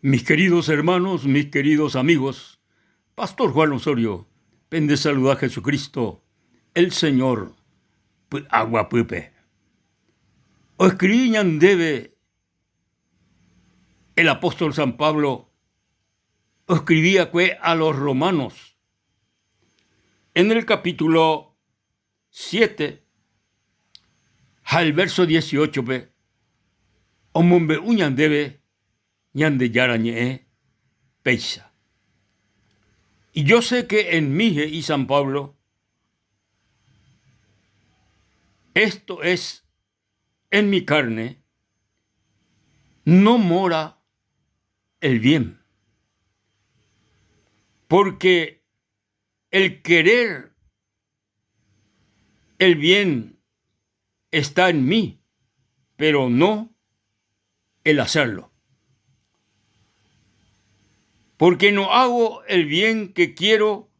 Mis queridos hermanos, mis queridos amigos, Pastor Juan Osorio, pende saluda Jesucristo, el Señor, py'aguapýpe. Oescribi ñandéve el apóstol San Pablo, oescribiakue a los romanos, en el capítulo 7 ha el verso 18-pe omombe'u ñandéve Ñandejára Ñe'ẽ péicha. Y yo sé que en mí, he'i San Pablo, esto es, en mi carne, no mora el bien, porque el querer el bien está en mí, pero no el hacerlo. Porque no hago el bien que quiero,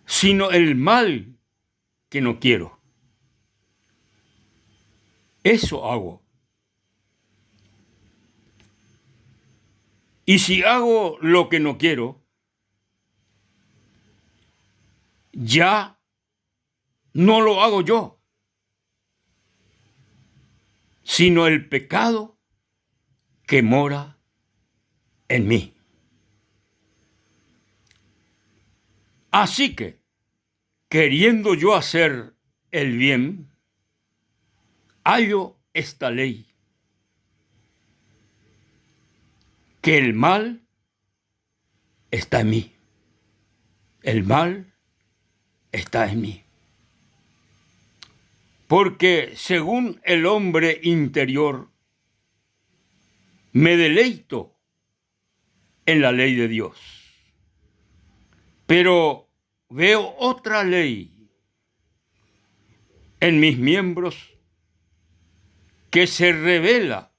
sino el mal que no quiero. Eso hago. Y si hago lo que no quiero, ya no lo hago yo, sino el pecado que mora en mí. Así que, queriendo yo hacer el bien, hallo esta ley, que el mal está en mí. El mal está en mí. Porque según el hombre interior, me deleito en la ley de Dios. Pero veo otra ley en mis miembros que se revela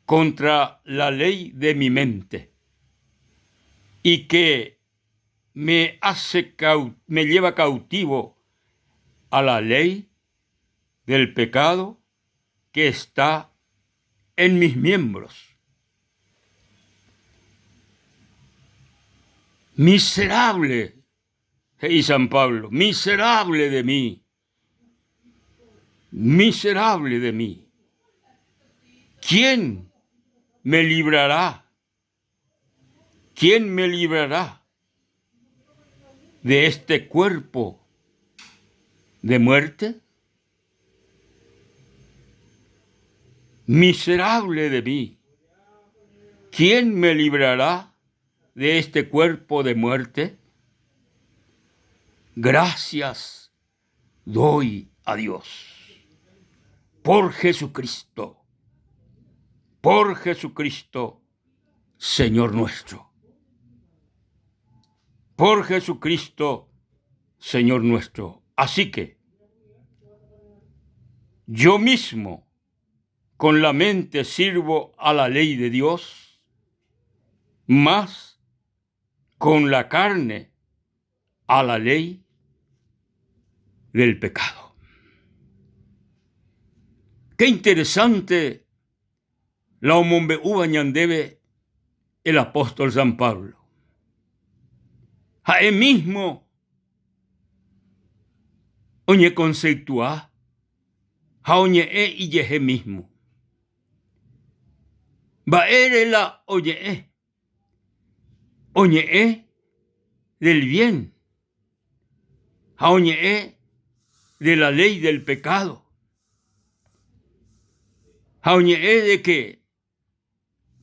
contra la ley de mi mente y que me hace me lleva cautivo a la ley del pecado que está en mis miembros. Miserable, he'i San Pablo, miserable de mí, miserable de mí. ¿Quién me librará? ¿Quién me librará de este cuerpo de muerte? Miserable de mí, ¿quién me librará de este cuerpo de muerte? Gracias doy a Dios por Jesucristo, por Jesucristo, Señor nuestro. Por Jesucristo, Señor nuestro. Así que yo mismo con la mente sirvo a la ley de Dios, mas con la carne a la ley del pecado. Qué interesante la omombe'úva ñandéve el apóstol San Pablo. Ha'e mismo oñeconceptua ha oñe'ẽ ijehe mismo. Mba'ére la oñe'ẽ? Oñe'ẽ del bien ha oñe'ẽ de la ley del pecado ha oñe'ẽ de que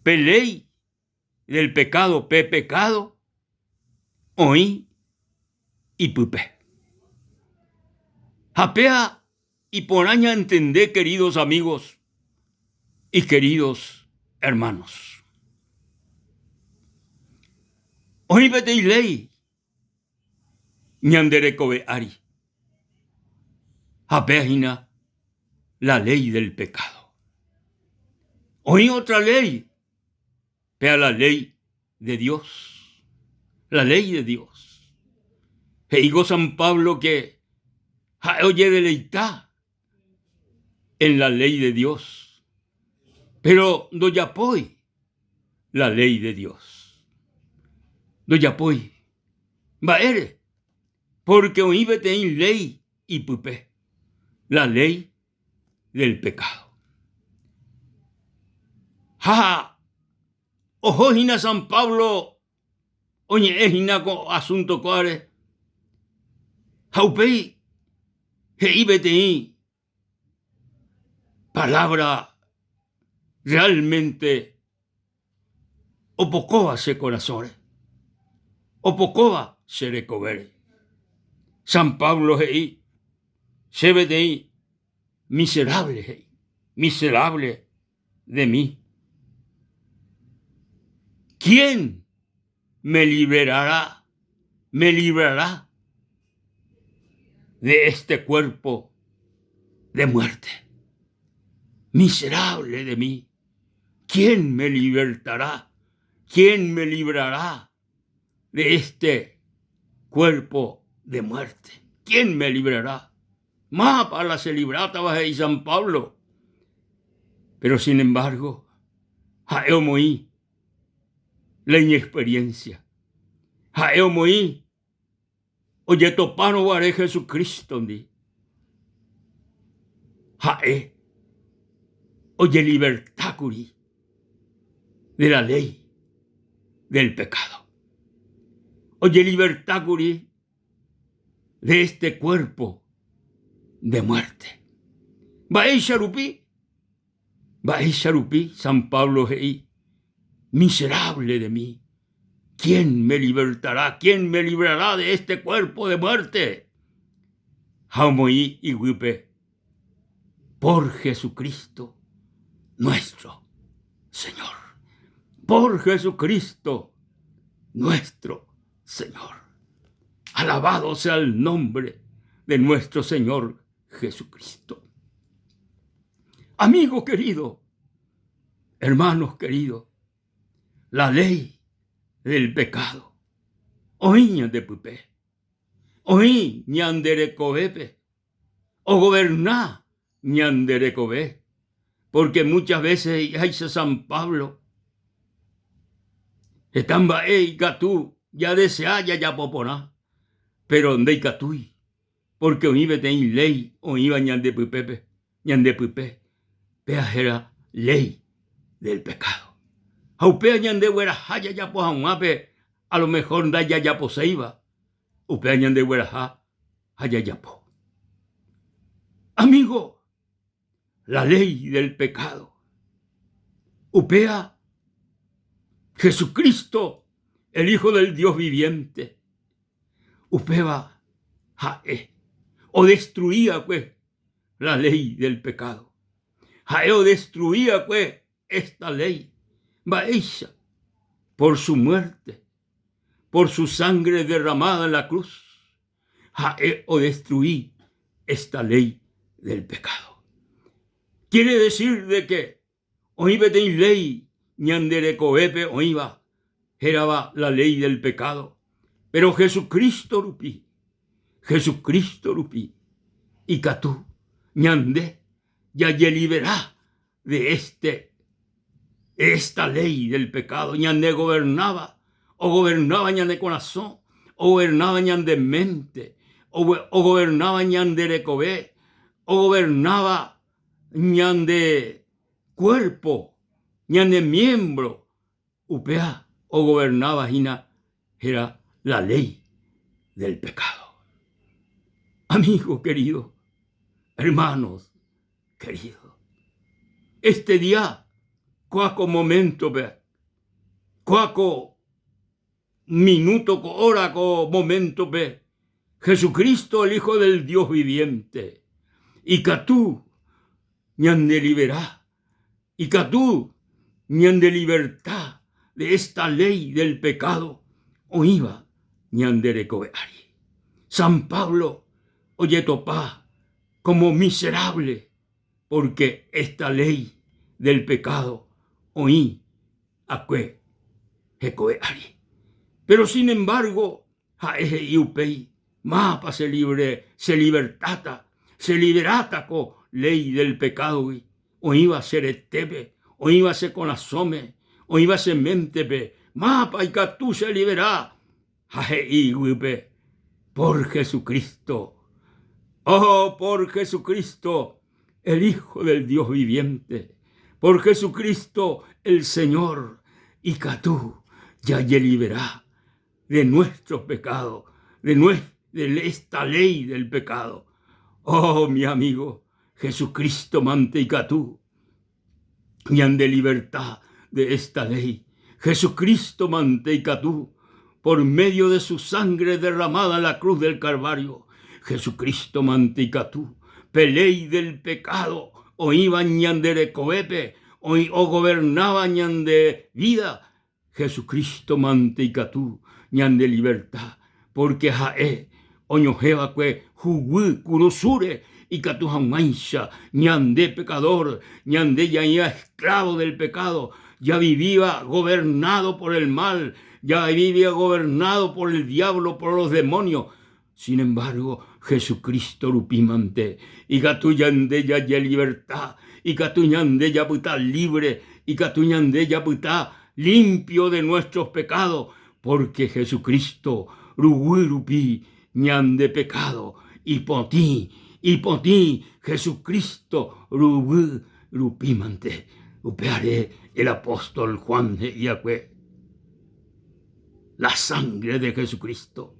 pe ley del pecado, pe pecado oĩ ipype. Ha péa iporã ñantende queridos amigos y queridos hermanos. Oĩ peteĩ ley ñande rekove ári ha péa hína la ley del pecado. Oĩ otra ley, péa la ley de Dios, la ley de Dios. He'íko San Pablo que ha'e ojedeleita en la ley de Dios, pero ndojapói. la ley de Dios. Ndojapói. Mba'ére? Pórke oĩ peteĩ léi ipype, la léi del pecado. Ha oho hína San Pablo oñe'ẽ hína ko asunto kóare ha upéi he'i peteĩ palabra realmente opokóva che korasõre, opokóva che rekovére. San Pablo he'i che peteĩ miserable he'i, miserable de mí. ¿Quién me liberará, me librará de este cuerpo de muerte? Miserable de mí. ¿Quién me libertará? ¿Quién me librará de este cuerpo de muerte? ¿Quién me librará? Mávapa la che librátava he'i San Pablo. Pero sin embargo, ha'e omoĩ la iñexperiencia. Ha'e omoĩ ojetopárõ guare Jesucristo-ndi. Ha'e ojelibertákuri de la ley del pecado. Ojelibertákuri de este cuerpo de muerte. Mba'éicha rupi? Mba'éicha rupi San Pablo he'i, Miserable de mí, ¿quién me libertará? ¿Quién me librará de este cuerpo de muerte? Ha omoĩ iguýpe, Por Jesucristo nuestro Señor. Por Jesucristo nuestro Señor. Alabado sea el nombre de nuestro Señor Jesucristo. Amigo querido, hermanos queridos, la ley del pecado oĩ ñande pype, oĩ ñande rekovépe, ogoberna ñande rekove, porque muchas veces he'iháicha San Pablo, heta mba'e ikatu jadesea jajapo porã, pero ndaikatúi, porque oĩ peteĩ léi oĩva ñande pypépe, ñande pype, péa héra léi del pecado. Ha upéva ñandegueraha jajapo hag̃ua pe a lo mejor ndajajaposéiva, upéva ñandegueraha ha jajapo. Amigo, la ley del pecado. Upéva Jesucristo, el Hijo del Dios viviente, upéva ha'e odestruíakue la ley del pecado. Ha'e odestruíakue esta ley. Mba'éicha? Por su muerte, por su sangre derramada en la cruz, ha'e odestrui esta ley del pecado. Quiere decir de que oĩ peteĩ ley ñande rekovépe oĩva hérava la ley del pecado, pero Jesucristo rupi, Jesucristo rupi ikatu ñande jajelibera de este esta ley del pecado ñande gobernáva, ogobernáva ñane korasõ, ogobernáva ñande mente, ogobernáva ñande rekove, ogobernáva ñande cuerpo, ñane miembro, upéva ogobernáva hína héra la ley del pecado. Amigo querido, hermanos queridos, este día, kóa ko momento-pe, kóa ko minuto, ko hora, ko momento-pe, Jesucristo, el Hijo del Dios viviente, ikatu ñandelibera, ikatu ñandeliberta de esta ley del pecado oĩva ñande rekove ári. San Pablo ojetopa como miserable porque esta ley del pecado oĩ akue hekove ári. Pero sin embargo ha'e he'i upéi, Mávapa che libre, che libertáta, che liberáta ko ley del pecado-gui, oĩva che retépe, oĩva che korasõme, oĩva che méntepe, Mávapa ikatu chelivera? Ha he'i iguýpe, Por Jesucristo. Oh, por Jesucristo, el Hijo del Dios viviente. Por Jesucristo, el Señor, ikatu jajelivera de nuestros pecados, de, de esta ley del pecado. Oh, mi amigo, Jesucristo mante ikatu ñande libertad de esta ley. Jesucristo mante ikatu por medio de su sangre derramada en la cruz del Calvario. Jesucristo mante ikatu pe ley del pecado oĩva ñande rekovépe, oĩ ogobernáva ñande vida. Jesucristo mante ikatu ñande libertad, porque ha'e oñohẽva'ekue huguy kurusúre ikatu hag̃uáicha ñande pecador, ñande jaĩva esclavo del pecado, javivíva gobernado por el mal, javivíva gobernado por el diablo, por los demonios. Sin embargo, Jesucristo rupi mante ikatu ñande jajeliberta, ikatu ñande japyta libre, ikatu ñande japyta limpio de nuestros pecados, porque Jesucristo ruguy rupi ñande pecado ipotĩ, ipotĩ Jesucristo ruguy rupi mante. Upévare el apóstol Juan he'iakue. La sangre de Jesucristo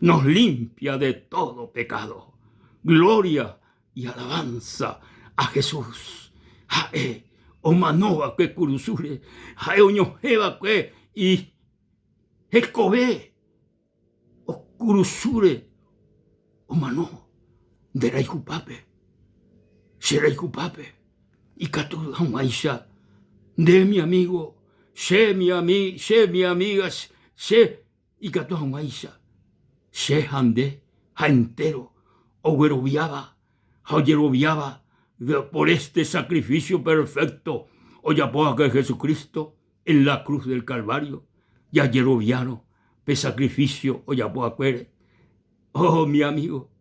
nos limpia de todo pecado. Gloria y alabanza a Jesús. Ha'e omanova'ekue kurusúre, ha'e oñohẽva'ekue y hekove okurusúre omano nde rayhupápe, che rayhupápe. Ikatu hag̃uáicha nde mi amigo, che mi ami, che mi amiga, che ikatu hag̃uáicha che ha nde ha entéro ogueroviáva ha ojeroviáva por este sacrificio perfecto ojapo va'ekue Jesucristo en la cruz del Calvario, jajeroviárõ pe sacrificio ojapo va'ekuére. Oh, mi amigo,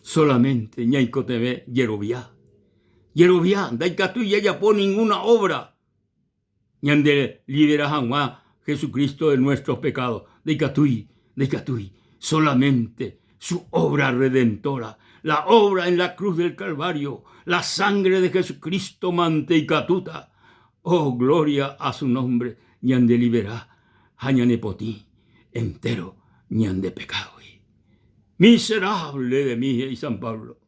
solamente ñaikotevẽ jerovia. Jerovia, ndaikatúi jajapo ninguna obra ñande libera hag̃ua Jesucristo de nuestros pecados. Ndaikatúi, ndaikatúi. Solamente su obra redentora, la obra en la cruz del Calvario, la sangre de Jesucristo mante ikatúta. Oh, gloria a su nombre, ñande libera ha ñanepotĩ entero ñande pekádogui. Miserable de mí, he'i San Pablo,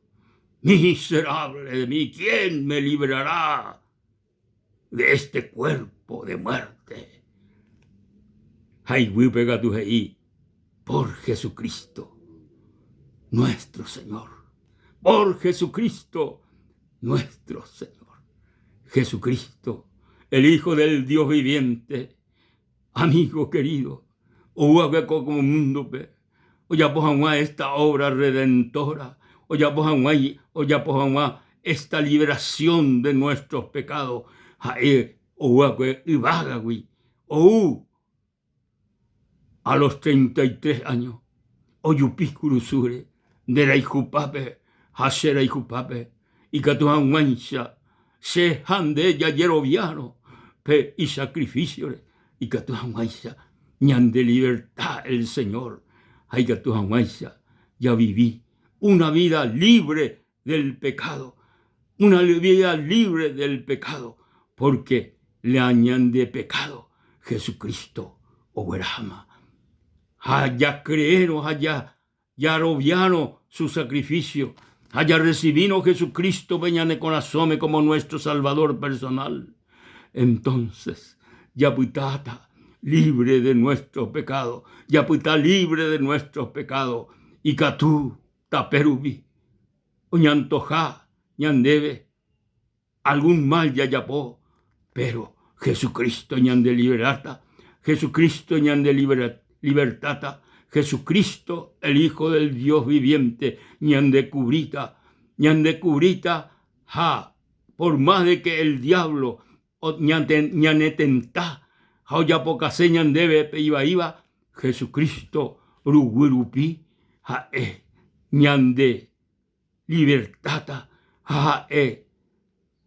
miserable de mí, ¿quién me librará de este cuerpo de muerte? Ha iguýpe katu he'i, por Jesucristo, nuestro Señor, por Jesucristo, nuestro Señor. Jesucristo, el Hijo del Dios viviente, Amigo querido, ou va'ekue ko múndope ojapo hag̃ua esta obra redentora, ojapo hag̃ua ojapo hag̃ua esta liberación de nuestros pecados, ha'e ou va'ekue yvágagui, ou a los 33 años ojupi kurusúre nde rayhupápe ha che rayhupápe, ikatu hag̃uáicha Che ha nde jajeroviárõ pe isakrifísiore ikatu hag̃uáicha ñande liberta el Señor ha ikatu hag̃uáicha javivi una vida libre del pecado, una vida libre del pecado, porque la ñande pecado Jesucristo ogueraháma. Ha jakreérõ ha ja Jaroviárõ su sacrificio ha jarrecibírõ Jesucristo-pe ñane korasõme como nuestro Salvador personal, entonces japytáta libre de nuestros pecados, japyta libre de nuestros pecados, ikatu tape rupi oñantoja ñandéve algún mal jajapo, pero Jesucristo ñande liberáta, Jesucristo ñande libertáta, Jesucristo, el Hijo del Dios viviente, ñande cubríta, ñande cubríta ha por más de que el diablo ñanetenta ha ojapokase ñandéve pe ivaíva, Jesucristo ruguy rupi ha'e ñande libertáta ha ha'e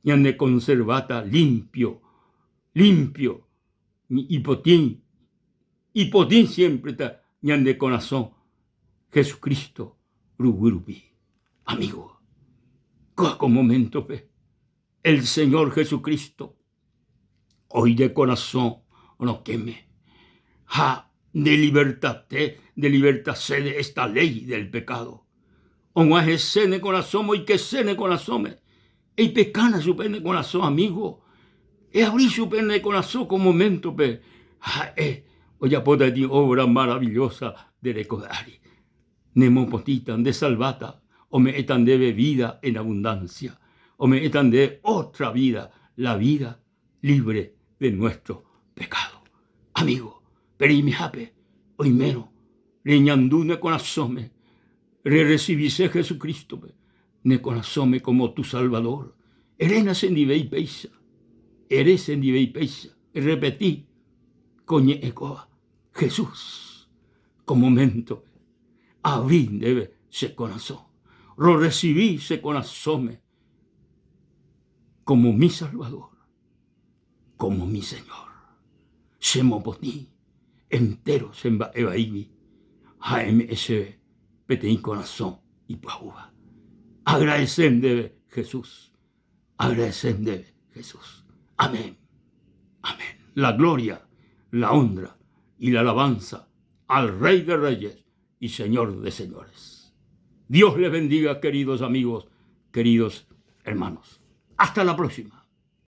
ñanekonserváta limpio, Limpio, ipotĩ, ipotĩ siempre ta ñande korasõ Jesucristo ruguy rupi. Amigo, kóa ko momento-pe el Señor Jesucristo oĩ nde korasõ rokẽme ha nde libertate, nde libertase de esta ley del pecado. Og̃uahẽse ne korasõme, oikese ne korasõme, eipekána chupe ne korasõ amigo, eabri chupe ne korasõ ko momento-pe ha'e ojapóta peteĩ obra maravillosa nde rekove ári. Nemopotĩta, ndesalváta, ome'ẽta ndéve vida en abundancia, ome'ẽta ndéve otra vida, la vida libre de nuestro pecado. Amigo, pe reimehápe oimérõ reñandu ne korasõme, rerrecibise Jesucristo-pe ne korasõme como tu Salvador, eréna chendive ipéicha, ere chendive ipéicha, errepeti ko ñe'ẽ kóva, Jesús, Ko moméntope, aavri ndéve che korasõ, rorresivi che korasõme kómo mi Salvador, kómo mi Señor. Chemopotĩ entéro che mba'e vaígui ha eme'ẽ chéve peteĩ korasõ ipyahúva. Aagradese ndéve Jesús, aagradese ndéve Jesús. Amén. Amén. La gloria, la honra y la alabanza al Rey de Reyes y Señor de Señores. Dios les bendiga, queridos amigos, queridos hermanos. Hasta la próxima.